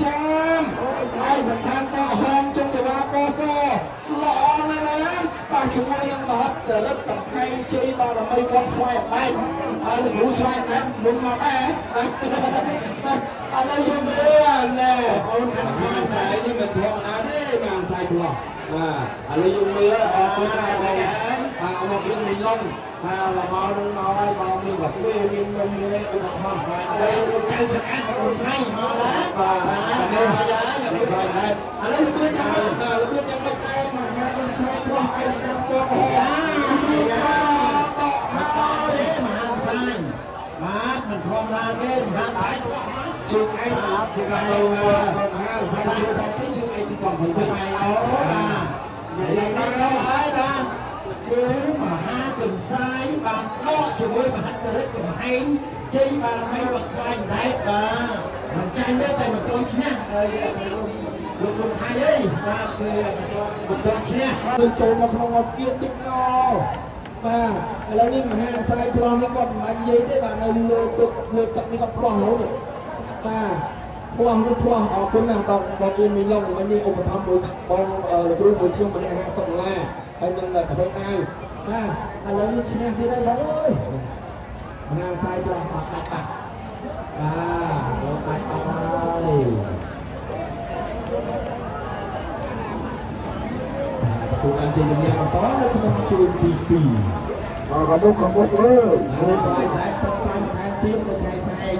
ចាមហើយសំខាន់តហងជុំចវាពសល្អណាស់ណាបាទជាមួយនឹងមហិទ្ធិឫទ្ធិកំផែងជ័យបារមីគាត់ស្វែងដែកហើយលោកគ្រូស្វែងដែកមុនមកដែរឥឡូវយើងមើលណែ អូនខាងខាងខ្សែនេះមិនធម្មតាទេបាទខ្សែផ្លោះបាទឥឡូវយើងមើលអរគុណណាស់បងបាទអរគុណនេះឡុងបាទលមកនឹងមកហើយមកមានកាហ្វេមាននំមានអីឧបត្ថម្ភឥឡូវលោកកៅស្អាតលោកថៃមកដែរបាទនេះលោកស្រីដែរ ឥឡូវរបៀបយ៉ាងម៉េចបាទរបៀបយ៉ាងម៉េចដែរមហាវិស័យផ្លោះឯស្ដាប់ពណ៌ហ យ៉ាដកហើយមហាវិស័យបាទមិនធម្មតាទេមហាវិស័យ ជើងឯងជើងឯងមហាវិស័យជើងសាច់ជើងឯងទី8ជើងឯង អូបាទនិយាយដល់ហើយបាទគឺមហាកំសាយបានដកជាមួយមហិទ្ធិឫទ្ធិកំហែងជ័យបារមីវត្តស្លាញ់ដែរបាទមិនចាញ់ទេតែមិនទាន់ឈ្នះហើយលោកលោកថៃអីបាទគឺមិនទាន់ឈ្នះ គឺចូលមកក្នុងអគារតិចណបាទឥឡូវនេះមហាខ្សែផ្លោះនេះគាត់មិនបាច់និយាយទេបាទនៅលើទឹកលើទឹកនេះគាត់ផ្លោះរហូតបាទផ្លោះនេះផ្លោះអរគុណណាស់បងបងអ៊ីមីឡុងមិញនេះឧបត្ថម្ភមួយបងលោកគ្រូមួយខ្ញុំម្នាក់50ដុល្លារហើយនឹងកាហ្វេដាវបាទឥឡូវនេះឈ្នះទៀតហើយបងអើយមហាខ្សែផ្លោះអត់ដាច់បាត់បាទលោកដាច់បាត់ហើយទទួលបានជ័យជំនះបន្តនៅក្នុងជួរទី2 មកកមុខកមុខអើយ ហើយថ្លៃតែប្រចាំថែមទៀតនៅថ្ងៃស្អែក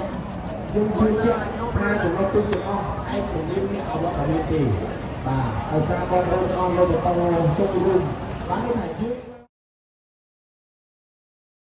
ខ្ញុំជឿជាក់ថាចំណុចទីទាំងអស់ស្អែកមិនមានអ្នកអវត្តមានទេបាទដោយសារបងប្អូនទាំងអស់នៅបន្តចូលរួមបានន័យថាយើង